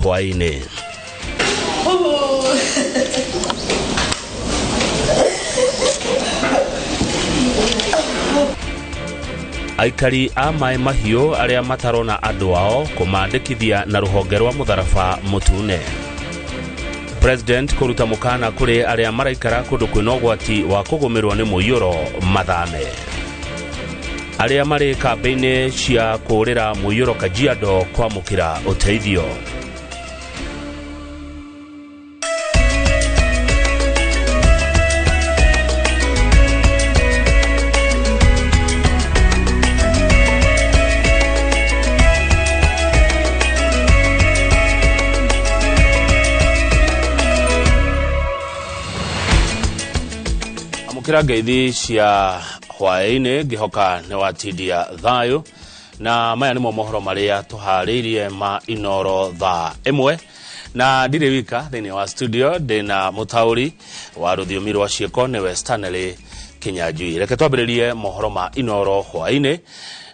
Hwaĩ-inĩ. Aikari a Maĩ Mahiũ arĩa matarona andũ ao kũmandĩkithia na rũhonge rwa mũtharaba mũtune. President kũruta mũkana kũrĩ arĩa maraikara kũndũ kwĩna ũgwati wa kũgũmĩrwo nĩ mũiyũro mathame. Arĩa marĩ kambĩ-inĩ cia kũũrĩra mũiyũro Kajiado kwamũkĩra ũteithio. Amũkĩra ngeithi cia hwaĩ-inĩ, ngĩhoka nĩ watindia thayũ, na maya nĩmo mohoro marĩa tũharĩirie ma Inoro thaa ĩmwe. Na ndirĩ wika thĩinĩ wa studio, ndĩna mũtaũri wa rũthiomi rwa ciĩko nĩwe Stanley Kinyanjui. Reke twambĩrĩrie mohoro ma Inoro hwaĩ-inĩ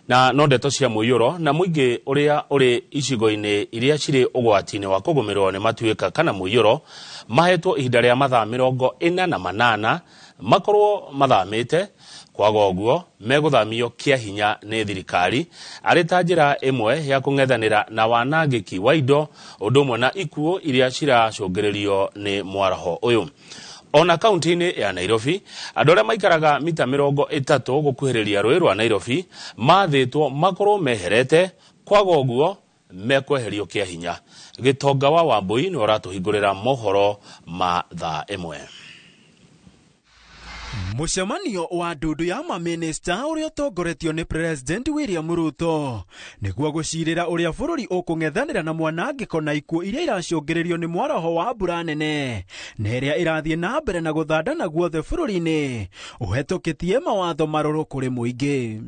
na no ndeto cia mũiyũro na mũingĩ ũrĩa ũrĩ icigo-inĩ iria cirĩ ũgwati-inĩ wa kũgũmĩrwo nĩ matuĩka kana mũiyũro mahetwo ihinda rĩa mathaa 48 makorwo mathamĩte. Kwaga ũguo megũthamio kĩa hinya nĩ thirikari arĩ ta njĩra ĩmwe ya kũng'ethanĩra na wanangĩki wa indo ũndũ ũmwe na ikuũ iria ciracũngĩrĩrio nĩ mwaraho ũyũ. Ona kaunti-inĩ ya Nairobi, andũ arĩa maikaraga mita 30 gũkuhĩrĩria rũĩ rwa Nairobi mathĩtwo makorwo meherete, kwaga ũguo mekweherio kĩa hinya. Gĩtonga wa Wambui nĩwe ũratũhingũrĩra mohoro ma thaa ĩmwe. Mũcemanio wa ndundu ya mamĩnĩsta ũrĩa ũtongoretio nĩ President William Ruto nĩguo gũcirĩra ũrĩa bũrũri ũkũng'ethanĩra na mwanangĩko na ikuũ iria iracũngĩrĩrio nĩ mwaraho wa mbura nene na ĩrĩa ĩrathiĩ na mbere na gũthandana guothe bũrũri-inĩ ũhetũkĩtie mawatho marũrũ kũrĩ mũingĩ.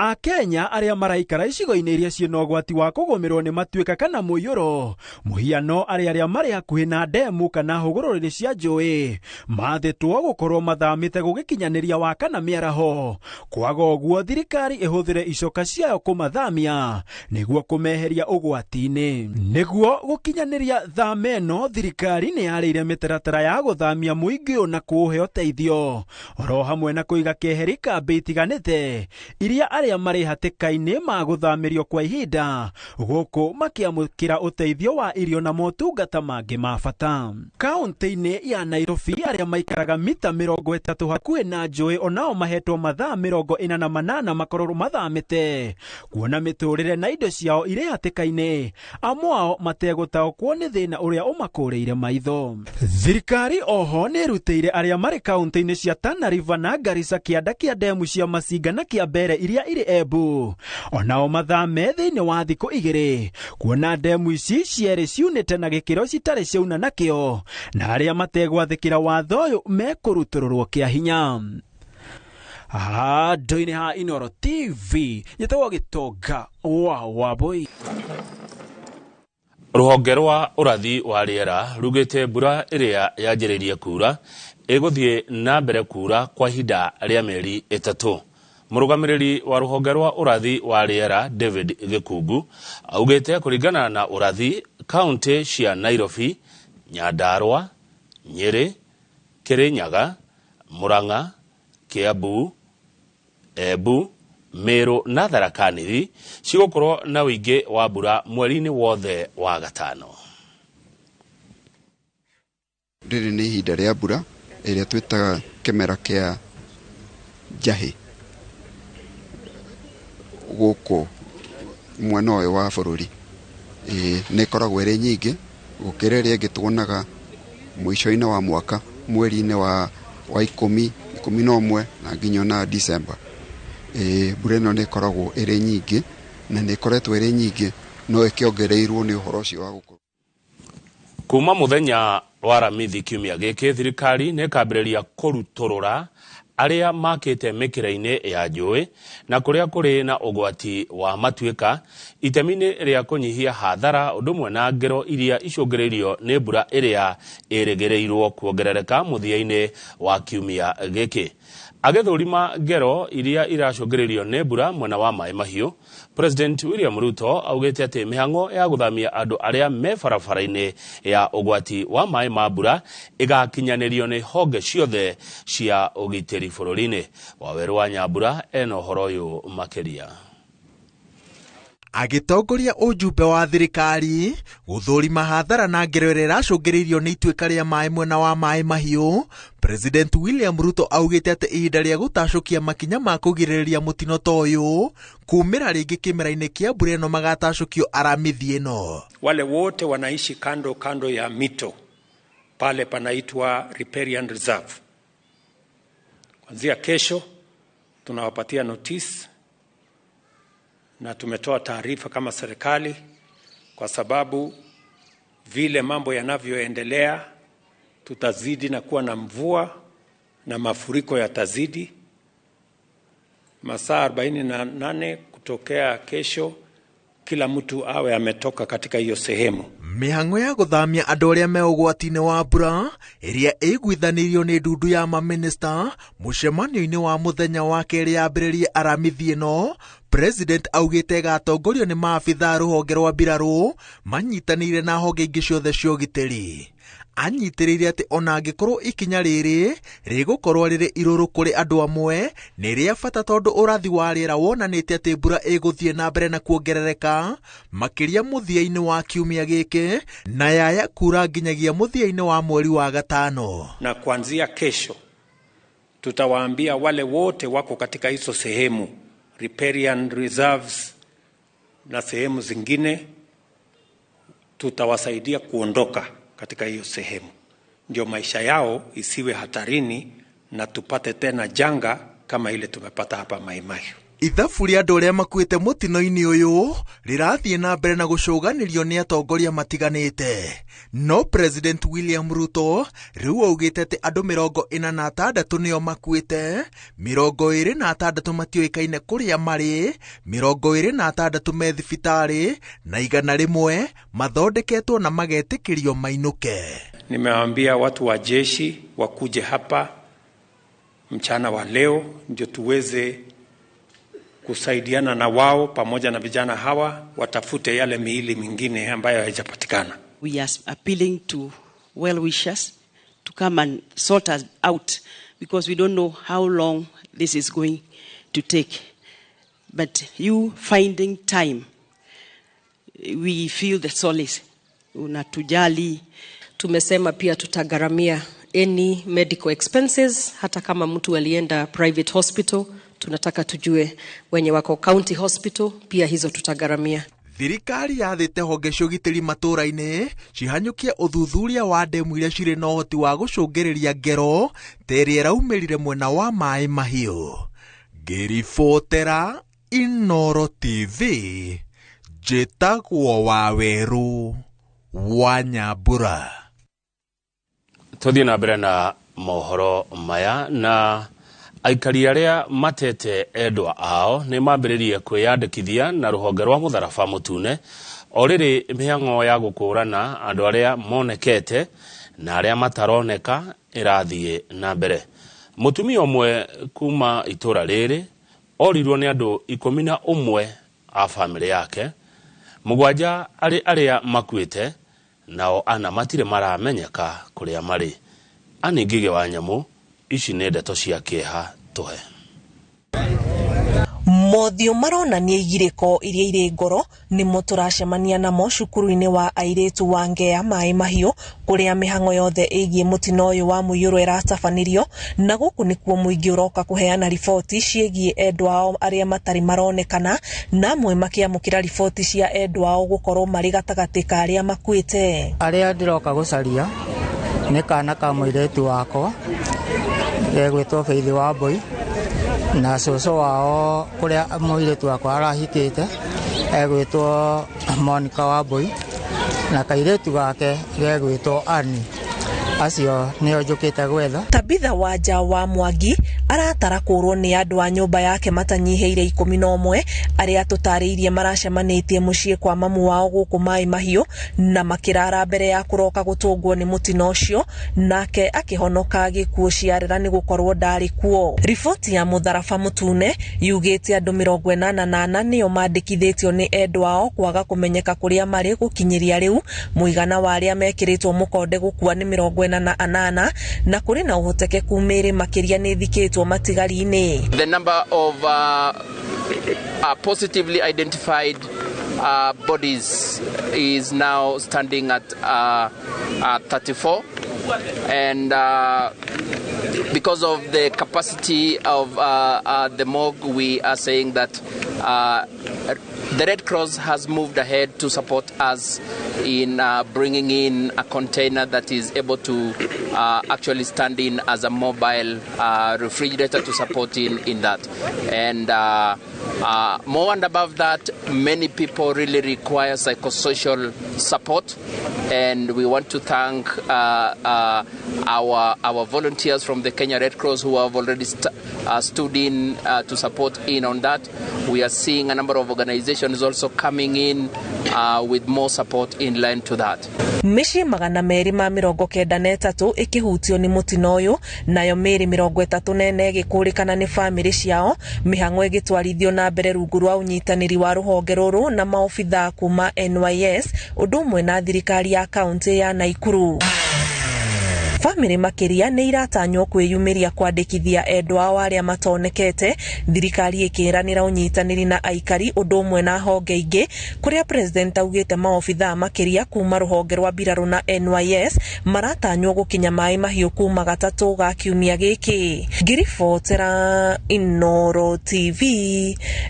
Akenya arĩa maraikara icigo-inĩ iria ciĩna ũgwati wa kũgũmĩrwo nĩ matuĩka kana mũiyũro, mũhiano arĩa arĩa marĩ hakuhĩ na ndemu kana hũgũrũrũ cia njũĩ mathĩtwo gũkorwo mathamĩte gũgĩkinyanĩria wa kana mĩaraho. Kwaga ũguo thirikari ĩhũthĩre icoka ciayo kũmathamia nĩguo kũmeheria ũgwati-inĩ. Nĩguo gũkinyanĩria thama ĩno, thirikari nĩ yarĩire mĩtaratara ya gũthamia mũingĩ ũyũ na kũũhe ũteithio oro hamwe na kũiga keheri kambĩ itiganĩte iria arĩa marĩ hatĩka-inĩ magũthamĩrio kwa ihinda gũkũ makĩamũkĩra ũteithio wa irio na motungata mangĩ ma bata. Kaunti-inĩ ya Nairobi arĩa maikaraga mita 30 hakuhĩ na njũĩ onao mahetwo mathaa 48 makorwo mathamĩte kuona mĩtũrĩre na indo ciao irĩ hatĩka-inĩ, amwe ao mategũtaũkwo nĩ thĩna ũrĩa ũmakũrĩire maitho. Thirikari oho nĩ ĩrutĩire arĩa marĩ kaunti-inĩ cia Tana River na Garissa kĩanda kĩa ndemu cia Masinga na kĩa Mbere iria irĩ Embu onao mathame thĩinĩ wa thikũ igĩrĩ kuona ndemu ici cierĩ ciunĩte na gĩkĩro citarĩ ciauna nakĩo, na arĩa mategwathĩkĩra watho ũyũ mekũrutũrũrwo kĩa hinya. Handũ-inĩ ha Inoro TV njĩtagwo Gĩtonga wa Wambui. Rũhonge rwa ũrathi wa rĩera rugĩte mbura ĩrĩa yanjĩrĩirie kura ĩgũthiĩ na mbere kura kwa ihinda rĩa mĩeri 3. Mũrũgamĩrĩri wa rũhonge rwa ũrathi wa rĩera David Gĩkungu augĩte kũringana na ũrathi kaunti cia Nairobi, Nyandarua, Nyĩrĩ, Kĩrĩnyaga, Murang'a, Kiambu, Embu, Meru na Tharaka Nithi cigũkorwo na ũingĩ wa mbura mweri-inĩ wothe wa gatano. Rĩrĩ nĩ ihinda rĩa mbura ĩrĩa twĩtaga kĩmera kĩa njahĩ gũkũ mwena ũyũ wa bũrũri. Nĩ ĩkoragwo ĩrĩ nyingĩ gũkĩra ĩrĩa ĩngĩ tuonaga mũico-inĩ wa mwaka, mweri-inĩ wa ikũmi, 11 na nginya ona December. Mbura ĩno nĩ ĩkoragwo ĩrĩ nyingĩ na nĩ ĩkoretwo ĩrĩ nyingĩ no ĩkĩongereirwo nĩ ũhoro ũcio wa gũkorwo. Kuma mũthenya wa Aramithi kiumia gĩkĩ, thirikari nĩ ĩkambĩrĩria kũrutũrũra arĩa makĩte mĩkĩra-inĩ ya njũĩ na kũrĩa kũrĩ na ũgwati wa matuĩka itemi-inĩ rĩa kũnyihia hathara ũndũ ũmwe na ngero iria icũngĩrĩirio nĩ mbura ĩrĩa ĩrĩgĩrĩirwo kuongerereka mũthia-inĩ wa kiumia gĩkĩ. Agĩthũrima ngero iria iracũngĩrĩrio nĩ mbura mwena wa Maĩ Mahiũ, President William Ruto augĩte atĩ mĩhang'o ya gũthamia andũ arĩa me barabara-inĩ ya ũgwati wa maĩ ma mbura ĩgakinyanĩrio nĩ honge ciothe cia ũgitĩri bũrũri-inĩ. Wawerũ wa Nyambura ena ũhoro ũyũ makĩria. Agĩtongoria ũjumbe wa thirikari gũthũrima hathara na ngero ĩrĩa ĩracũngĩrĩirio nĩ ituĩka rĩa maĩ mwena wa Maĩ Mahiũ, President William Ruto augĩte atĩ ihinda rĩa gũtacũkia makinya ma kũgirĩrĩria mũtino ta ũyũ kumĩra rĩngĩ kĩmera-inĩ kĩa mbura ĩno magatacũkio aramithi ĩno. Wale wote wanaishi kando kando ya mito pale panaitwa riparian reserve, kuanzia kesho tunawapatia notice na tumetoa taarifa kama serikali, kwa sababu vile mambo yanavyoendelea tutazidi na kuwa na mvua na mafuriko yatazidi. Masaa 48 kutokea kesho kila mtu awe ametoka katika hiyo sehemu. Mĩhang'o ya gũthamia andũ arĩa me ũgwati-inĩ wa mbura ĩrĩa ĩiguithanĩirio nĩ ndundu ya mamĩnĩsta mũcemanio-inĩ wa mũthenya wa kerĩ yambĩrĩrie aramithi ĩno, President augĩte ĩgatongorio nĩ maabithaa rũhonge rwa mbirarũ manyitanĩire na honge ingĩ ciothe cia ũgitĩri. Anyitĩrĩire atĩ ona angĩkorwo ikinya rĩrĩ rĩgũkorwo rĩrĩ irũrũ kũrĩ andũ amwe nĩ rĩa bata tondũ ũrathi wa rĩera wonanĩtie atĩ mbura ĩgũthiĩ na mbere na kuongerereka makĩria mũthia-inĩ wa kiumia gĩkĩ na yaya kura nginyagia mũthia-inĩ wa mweri wa gatano. Na kuanzia kesho tutawaambia wale wote wako katika hizo sehemu riparian reserves na sehemu zingine, tutawasaidia kuondoka katika hiyo sehemu ndio maisha yao isiwe hatarini na tupate tena janga kama ile tumepata hapa Mai Mahiu. Ithabu rĩa andũ arĩa makuĩte mũtino-inĩ ũyũ rĩrathiĩ na mbere na gũcũganĩrio nĩ atongoria matiganĩte. No President William Ruto rĩu augĩte atĩ andũ 46 nĩo makuĩte, 26 matiũĩkaine kũrĩa marĩ, 26 me thibitarĩ na 101 mathondeketwo na magetĩkĩrio mainũke. Nimewaambia watu wa jeshi wakuje hapa mchana wa leo ndio tuweze kusaidiana na wao pamoja na vijana hawa watafute yale miili mingine ambayo haijapatikana. We are appealing to well-wishers to come and sort us out because we don't know how long this is going to take. But you finding time, we feel the solace. Unatujali. Tumesema pia tutagharamia any medical expenses, hata kama mtu alienda private hospital, tunataka tujue wenye wako county hospital pia hizo tutagharamia. Thirikari yathĩte honge cia ũgitĩri matũũra-inĩ cihanyũkie ũthuthuria wa ndemu iria cirĩ na ũhoti wa gũcũngĩrĩria ngero ta ĩrĩa ĩraumĩrire mwena wa Maĩ Mahiũ. Ngĩribotera Inooro TV, njĩtagwo Wawerũ wa Nyambura. Tũthiĩ na mbere na mohoro maya na aikari arĩa matete endwa ao nĩ mambĩrĩrie kwĩyandĩkithia na rũhonge rwa mũtharaba mũtune o rĩrĩ mĩhang'o ya gũkũrana andũ arĩa monekete na arĩa mataroneka ĩrathiĩ na mbere. Mũtumia ũmwe kuma itũra rĩrĩ orirwo nĩ andũ 11 a bamĩrĩ yake, 7 arĩ arĩa makuĩte nao 4 matirĩ maramenyeka kũrĩa marĩ. Anne Ngigĩ wa Nyamũ, ici nĩ ndeto cia kĩeha tũhe. Mothiũ maronania igirĩko iria irĩ ngoro nĩmo tũracemania namo cukuru-inĩ wa airĩtu wa Ngea Maĩ Mahiũ kũrĩa mĩhang'o yothe ĩgiĩ mũtino ũyũ wa mũiyũro ĩratabanĩrio, na gũkũ nĩkuo mũingĩ ũroka kũheana riboti ciĩgiĩ endwa ao arĩa matarĩ maronekana, na amwe makĩamũkĩra riboti cia endwa ao gũkorwo marĩ gatagatĩ ka arĩa makuĩte. Arĩa ndĩroka gũcaria nĩ kana ka mũirĩtu wakwa gegwĩtwo Faith Wambui na cũcũ wao kũrĩa mũirĩtu wakwa arahikĩte egwĩtwo Monica Wambui na kairĩtu gake gegwĩtwo Annie. Acio nĩo njũkĩte gwetha. Tabitha Wanja wa Mwangi Aratara kũrwo nĩ andũ a nyũmba yake matanyihĩire 11 arĩa tũtarĩirie maracemanĩtie mũciĩ kwa mamu wao gũkũ Maĩ Mahiũ na makĩrara mbere ya kũroka gũtũngwo nĩ mũtino ũcio, nake akĩhonoka gĩkuũ ciarera nĩ gũkorwo ndarĩ kuo. Riboti ya mũtharaba mũtune yugĩte andũ 84 nĩo mandĩkithĩtio nĩ endwa ao kwaga kũmenyeka kũrĩa marĩ gũkinyĩria rĩu. Mũigana wa arĩa mekĩrĩtwo mũkonde gũkua nĩ 48 na kũrĩ na ũhotekeku mĩĩrĩ makĩria nĩ ĩthikĩtwo matigari-inĩ. The number of positively identified bodies is now standing at 34, and because of the capacity of the morgue, we are saying that the Red Cross has moved ahead to support us in bringing in a container that is able to actually stand in as a mobile refrigerator to support in that. And more and above that, many people really require psychosocial support, and we want to thank our volunteers from the Kenya Red Cross who have already stood in to support in on that. We are seeing a number of organizations also coming in with more support in line to that. Mĩciĩ 293 ĩkĩhutio nĩ mũtino ũyũ, nayo mĩĩrĩ 34 ĩgĩkũrĩkana nĩ bamĩrĩ ciao. Mĩhang'o ĩgĩtwarithio na mbere rungu rwa ũnyitanĩri wa rũhonge rũrũ na maobithaa kuma NYS ũndũ ũmwe na thirikari ya kaũntĩ ya Naikuru. Bamĩrĩ makĩria nĩ iratanywo kwĩyumĩria kwandĩkithia endwa ao arĩa matonekete, thirikari ĩkĩranĩra ũnyitanĩri na aikari ũndũ ũmwe na honge ingĩ, kũrĩa president augĩte maobithaa makĩria kuma rũhonge rwa mbirarũ na NYS maratanywo gũkinya Maĩ Mahiũ kuma gatatũ ga kiumia gĩkĩ. Ngĩribotera Inooro TV,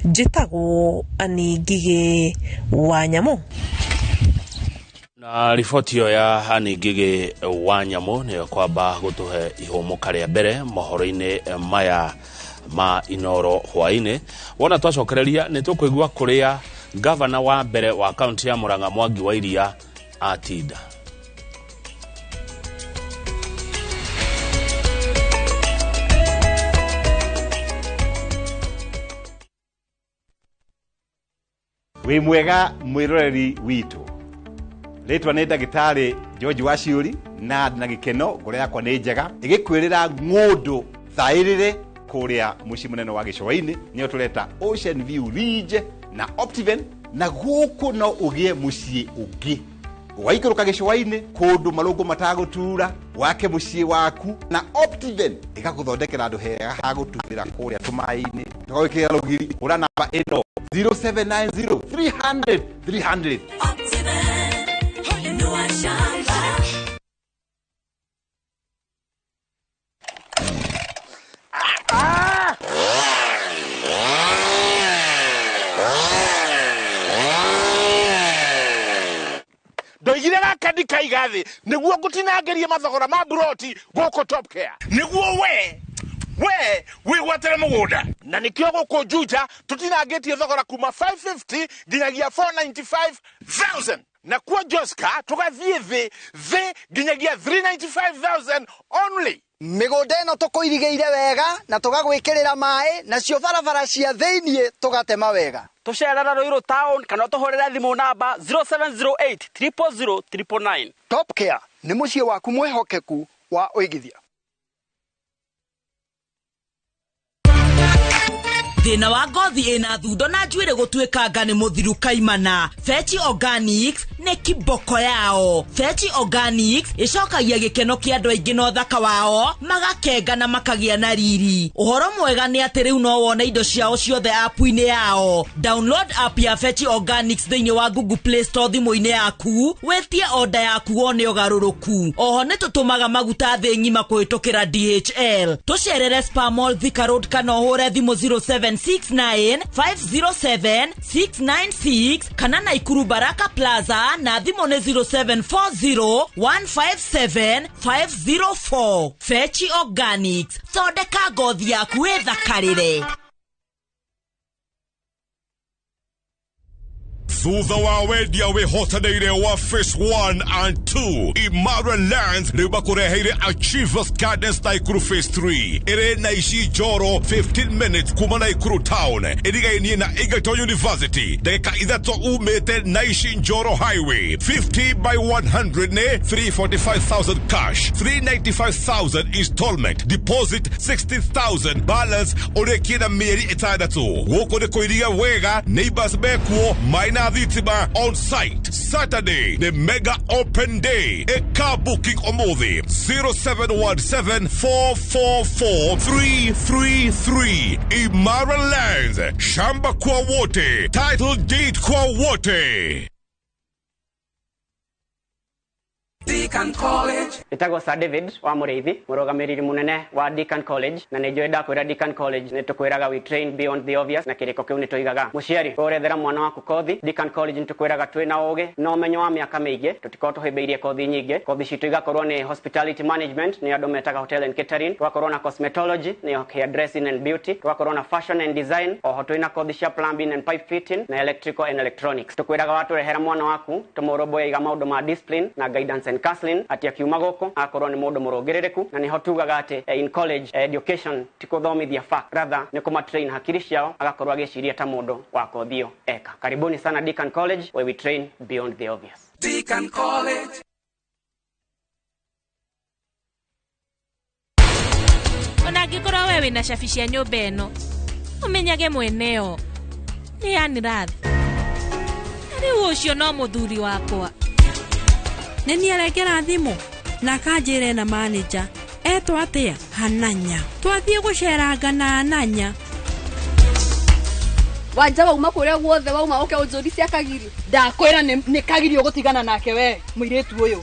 njĩtagwo Annie Ngigĩ wa Nyamũ. Na riboti ĩyo ya Annie Ngigĩ wa Nyamũ nĩyo kwamba gũtũhe ihũmũka rĩa mbere mohoro-inĩ maya ma Inooro hwaĩ-inĩ. Wona twacokereria nĩ tũkũigua kũrĩa gavana wa mbere wa kaunti ya Murang'a Mwangi wa Iria atinda. Wĩ mwega mwĩroreri witũ, rĩtwa nĩ ndagĩtarĩ George Waciũri na ndĩna gĩkeno, ngoro yakwa nĩ njega ĩgĩkwĩrĩra ng'ũndũ thaĩrĩre kũrĩa mũciĩ mũnene wa gĩcũa-inĩ, nĩyo tũreta Ocean View Ridge na Optiven, na gũkũ no ũgĩe mũciĩ ũngĩ ũgaikũrũka gĩcũa-inĩ kũndũ marũngũ matagũtura, wake mũciĩ waku na Optiven ĩgagũthondekera handũ hega ha gũturĩra kũrĩa tũmaĩ-inĩ, tũgagwĩkĩrĩra rũgiri. Hũra namba ĩno 0790 300 300. Ndoigire gaka ndikaiga thĩ nĩguo ngũtinangĩrie mathogora ma buroti gũkũ Top Care, nĩguo we wĩgwatĩre mũgũnda, na nĩkĩo gũkũ Juja tũtinangĩtie thogora kuma 550 nginyagia 495,000, na kuo Joska tũgathiĩ thĩ nginyagia 395,000 only. Mĩgũnda ĩno tũkũirigĩire wega na tũgagwĩkĩrĩra maĩ, nacio barabara cia thĩiniĩ tũgatema wega. Tũcerera Ruiru town kana tũhũrĩre thimũ namba 0708 000 999. Top Care nĩ mũciĩ waku mwĩhokeku wa ũigithia. Thĩna wa ngothi ĩna thundo na njuĩrĩ gũtuĩkanga nĩ mũthiru kaimana. Fetch Organics nĩ kiboko yao. Fetch Organics ĩcokagia gĩkeno kĩa andũ aingĩ na ũthaka wao, magakenga na makagĩa na riri. Ũhoro mwega nĩ atĩ rĩu no wone indo ciao ciothe app-inĩ yao. Download app ya Fetch Organics thĩinĩ wa Google Play Store thimũ-inĩ yaku, wĩtie order yaku wone ũgarũrũku. Oho nĩ tũtũmaga maguta thĩ ng'ima kũhĩtũkĩra DHL. Tũcerere Spa Mall Thika Road kana ũhũre thimũ 0769 507 696 kana Naikuru Baraka Plaza na thimũ nĩ 0740 157 504. Fetch Organics, thondeka ngothi yaku ĩthakarĩre. Thutha wa wendia wĩhotanĩire wa phase 1 and 2, Imara Lands rĩu makũreheire Achievers Gardens Naikuru phase 3 ĩrĩ na ici Njoro 15 minutes kuma Naikuru town, ĩrigainie na Egerton University, ndagĩka 3 umĩte Naishi Njoro Highway. 50 by 100 nĩ 345,000 cash, 395,000 installment, deposit 60,000, balance ũrĩkie na mĩeri 6. Gũkũ nĩ kũiria wega, neighbors mekuo, maĩ na thitima on site. Saturday nĩ mega open day. Ĩka booking ũmũthĩ 0717 444 333. Imara Lands, shamba kwa wote, title deed kwa wote. Deacon College. Nĩtagwo Sir David wa Mũrĩithi, mũrũgamĩrĩri mũnene wa Deacon College, na nĩ njũĩ ndakwĩra Deacon College nĩ tũkwĩraga we train beyond the obvious, na kĩrĩko kĩu nĩ tũigaga. Mũciari, ũrethera mwana waku kothi, Deacon College nĩ tũkwĩraga twĩna ũgĩ na ũmenyo wa mĩaka mĩingĩ, tũtikorwo tũhĩmbĩirie kothi nyingĩ. Kothi citũ igakorwo nĩ hospitality management, nĩ andũ metaga hotel and catering, tũgakorwo na cosmetology, nĩ hair dressing and beauty, tũgakorwo na fashion and design, oho twĩna kothi cia plumbing and pipe fitting na electrical and electronics. Tũkwĩraga watũrehera mwana waku tũmũrũmbũiye maũndũ ma discipline na guidance and counseling, atĩ akiuma gũkũ akorwo nĩ mũndũ mũrũngĩrĩrĩku, na nĩho tugaga atĩ in college education ti kũthomithia fact, rather nĩ kũmatrain hakiri ciao agakorwo agĩciria ta mũndũ wa kothi ĩyo eka. Karibuni sana Deacon College, where we train beyond the obvious. Deacon College. Ona angĩkorwo we wĩna cabi cia nyũmba ĩno, ũmenyage mweneo nĩ Ann Rath. Na rĩu ũcio no mũthuri wakwa. Nĩ niĩ arengera thimũ na akanjĩra ena manager etwo atĩa Hananya, twathiĩ gũceranga na Ananya. Wanja wauma kũrĩa guothe wauma ũke ũnjũri cia Kagiri. Ndakwĩra nĩ Kagiri ũgũtigana nake we mũirĩtu ũyũ.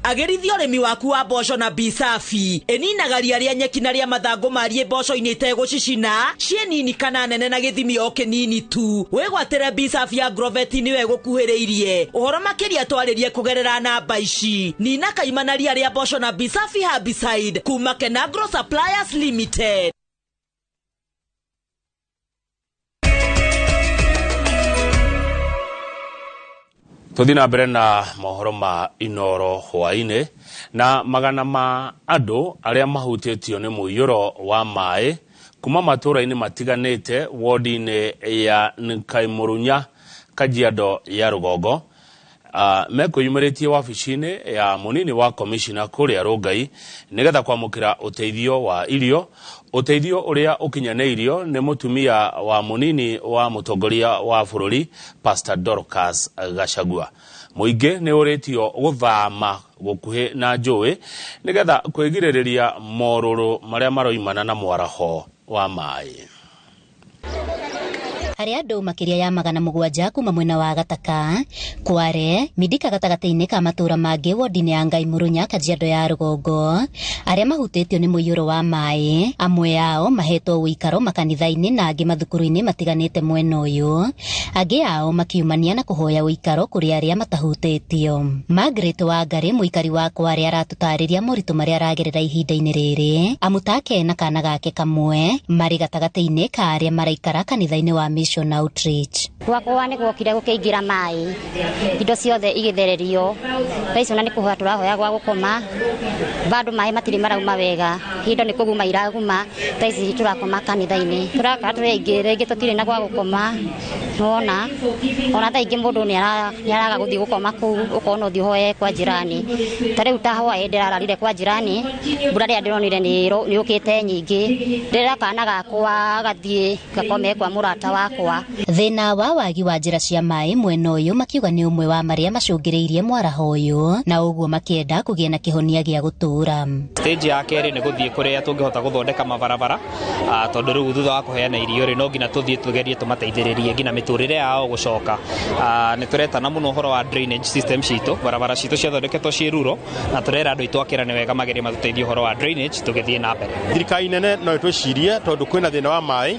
Agĩrithia ũrĩmi waku wa mboco na Bisafi. Ĩninaga ria rĩa nyeki na rĩa mathangũ mariĩ mboco-inĩ itegũcicina, ciĩ nini kana nene na gĩthimi o kĩnini tu. Wĩgwatĩre Bisafi ya Agrovet nĩwe ĩgũkuhĩrĩirie. Ũhoro makĩria twarĩrie kũgerera namba ici. Nina kaima na ria rĩa mboco na Bisafi herbicide kuma Kenagro Suppliers Limited. Tũthiĩ na mbere na mohoro ma Inoro hwaĩ-inĩ, na magana ma andũ arĩa mahutĩtio nĩ mũiyũro wa maĩ kuma matũũra-inĩ matiganĩte wodi-inĩ ya Nkaimũrũnya, Kajiado ya Rũgongo, mekwĩyumĩrĩtie wabici-inĩ ya mũnini wa komishina kũrĩa Rongai nĩgetha kwamũkĩra ũteithio wa irio, ũteithio ũrĩa ũkinyanĩirio nĩ mũtumia wa mũnini wa mũtongoria wa bũrũri Pastor Dorcas Gachagua. Mũingĩ nĩ ũrĩtio gũthama gũkuhĩ na njũĩ nĩgetha kwĩgirĩrĩria morũrũ marĩa maroimana na mwaraho wa maĩ. Harĩ andũ makĩria ya 700 kuma mwena wa Gataka, Kware, Mindika gatagatĩ-inĩ ka matũũra mangĩ wodi-inĩ ya Ngai Mũrũnya, Kajiado ya Rũgongo, arĩa mahutĩtio nĩ mũiyũro wa maĩ, amwe ao mahetwo ũikaro makanitha-inĩ na angĩ mathukuru-inĩ matiganĩte mwena ũyũ, angĩ ao makiumania na kũhoya ũikaro kũrĩ arĩa matahutĩtio. Margaret Wangari, mũikari wa Kware, aratũtarĩria moritũ marĩa aragerera ihinda-inĩ rĩrĩ, amutake na kana gake kamwe marĩ gatagatĩ-inĩ ka arĩa maraikara kanitha-inĩ wa Mission Outreach. Gwakwa nĩ gwokire gũkĩingĩra maĩ, indo ciothe igĩthererio, thaa ici ona nĩ kũhoya tũrahoya gwa gũkoma, bado maĩ matirĩ marauma wega, indo nĩ kũguma iraguma, thaa ici tũrakoma kanitha-inĩ, tũrakara tũrĩ aingĩ, rĩngĩ tũtirĩ na gwa gũkoma, nĩwona, ona thaa ingĩ mũndũ nĩ araga gũthiĩ gũkoma kũu, ũkona ũthiĩ ũhoe kwa jirani, ta rĩu ta hwaĩ ndĩrararire kwa jirani, mbura rĩrĩa ndĩronire nĩ yũkĩte nyingĩ, ndĩrera kana gakwa gathiĩ gakome kwa mũrata wakwa. Thĩna wa wagi wa njĩra cia maĩ mwena ũyũ makiuga nĩ ũmwe wa marĩa macũngĩrĩirie mwaraho ũyũ, na ũguo makĩenda kũgĩa na kĩhonia gĩa gũtũũra. Stage ya kerĩ nĩ gũthiĩ kũrĩa tũngĩhota gũthondeka mabarabara, tondũ rĩu thutha wa kũheana irio rĩ, no nginya tũthiĩ tũgerie tũmateithĩrĩrie nginya mĩtũrĩre yao gũcoka. Nĩ tũretana mũno ũhoro wa drainage system citũ, barabara citũ ciathondeketwo ciĩ ruro, na tũrera andũ aitũ akĩra nĩ wega magerie matũteithie ũhoro wa drainage tũgĩthiĩ na mbere. Thirikari nene no ĩtwĩcirie tondũ kwĩna thĩna wa maĩ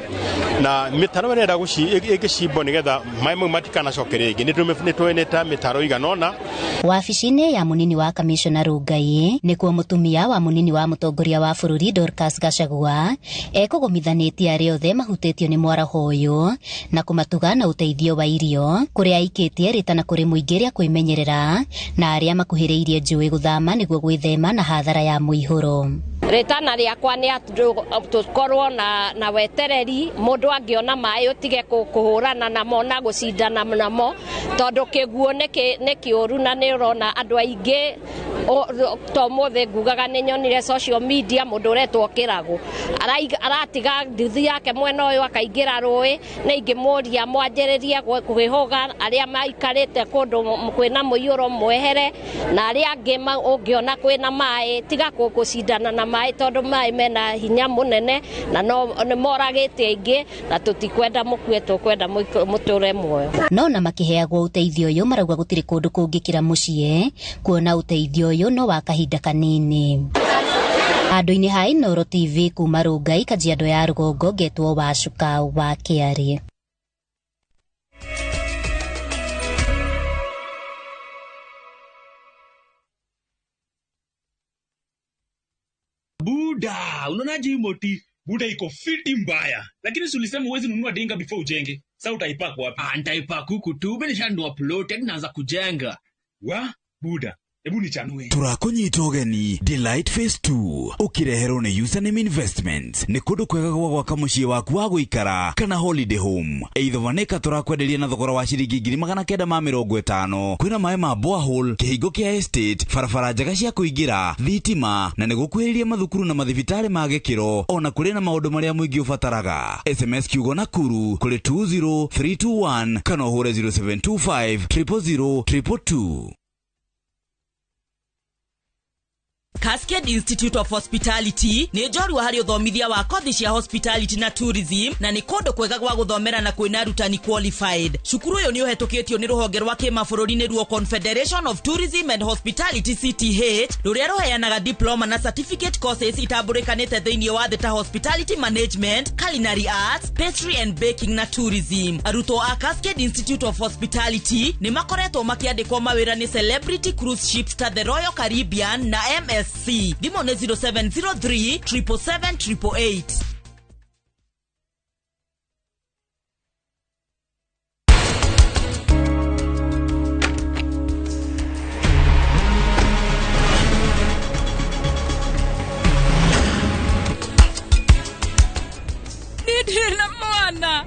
na mĩtaro ĩrĩa ĩrenda ĩngĩcimbwo nĩgetha maĩ mau matikanacoke rĩngĩ. Nĩ mĩtaro igana ũna. Wabici-inĩ ya mũnini wa kamishona Rongai nĩkuo mũtumia wa mũnini wa mũtongoria wa bũrũri Dorcas Gachagua ekũgũmithanĩtie arĩa othe mahutĩtio nĩ mwaraho ũyũ na kũmatuga na ũteithio wa irio kũrĩa aikĩtie rĩtana kũrĩ mũingĩ rĩa kwĩmenyerera na arĩa makuhĩrĩirie njũĩ gũthama nĩguo gwĩthema na hathara ya mũihũro. Rĩtana rĩakwa nĩ tũkorwo na wetereri, mũndũ angĩona maĩ ũtige kũhũrana namo na gũcindana namo, tondũ kĩguũ nĩ kĩũru na nĩ ũrona andũ aingĩ. To mũthĩ ngugaga nĩ nyonire social media mũndũ ũretwo Kĩragũ aratiga nduthi yake mwena ũyũ akaingĩra rũĩ, nĩ ingĩmũria mwanjĩrĩrie kwĩhũga arĩa maikarĩte kũndũ kwĩna mũiyũro mwehere, na arĩa angĩ ũngĩona kwĩna maĩ tiga gũcindana na maĩ tondũ maĩ mena hinya mũnene na no nĩ moragĩte aingĩ, na tũtikwenda mũkue, tũkwenda mũtũre muoyo. No na makĩheagwo ũteithio ũyũ marauga gũtirĩ kũndũ kũngĩkĩra mũciĩ kuona ũteithio ũyũ no wa kahinda kanini. Handũ-inĩ ha Inooro TV kuma Rongai, Kajiado ya rũgongo, ngetwo Wacuka wa Kĩarĩ. Buda, unaonaje hii moti? Buda iko fiti mbaya. Lakini si ulisema huwezi nunua dinga before ujenge. Sasa utaipark wapi? Ah, nitaipark huku tu. Mimi nishanunua plot, hadi naanza kujenga. Wa, Buda, hebu nichanue. Tũrakũnyita ũgeni Delight Phase 2 ũkĩreherwo nĩ Username Investments. Nĩ kũndũ kwega gwa gwaka mũciĩ waku wa gũikara kana holiday home. Either vaneka tũrakwenderia na thogora wa ciringi 950. Kwĩna maĩ ma borehole, kĩhingo kĩa estate, barabara njega cia kũingĩra, thitima, na nĩ gũkuhĩrĩria mathukuru na mathibitarĩ ma gĩkĩro, ona kũrĩ na maũndũ marĩa mũingĩ ũbataraga. SMS kiugo Nakuru kũrĩ 20321 kana ũhũre 0725 000 222. Cascade Institute of Hospitality nĩ njorua harĩ ũthomithia wa kothi cia hospitality na tourism, na nĩ kũndũ kwega gwa gũthomera na kwĩna arutani qualified. Cukuru ũyũ nĩ ũhetũkĩtio nĩ rũhonge rwa kĩmabũrũri nĩruo Confederation of Tourism and Hospitality CTH, rũrĩa rũheanaga diploma na certificate courses itambũrĩkanĩte thĩinĩ wa thĩ ta hospitality management, culinary arts, pastry and baking na tourism. Arutwo a Cascade Institute of Hospitality nĩ makoretwo makĩandĩkwo mawĩra nĩ celebrity cruise ships ta the Royal Caribbean na MSC. Thimũ nĩ 0703 777 888. Nĩ ndĩna mwana.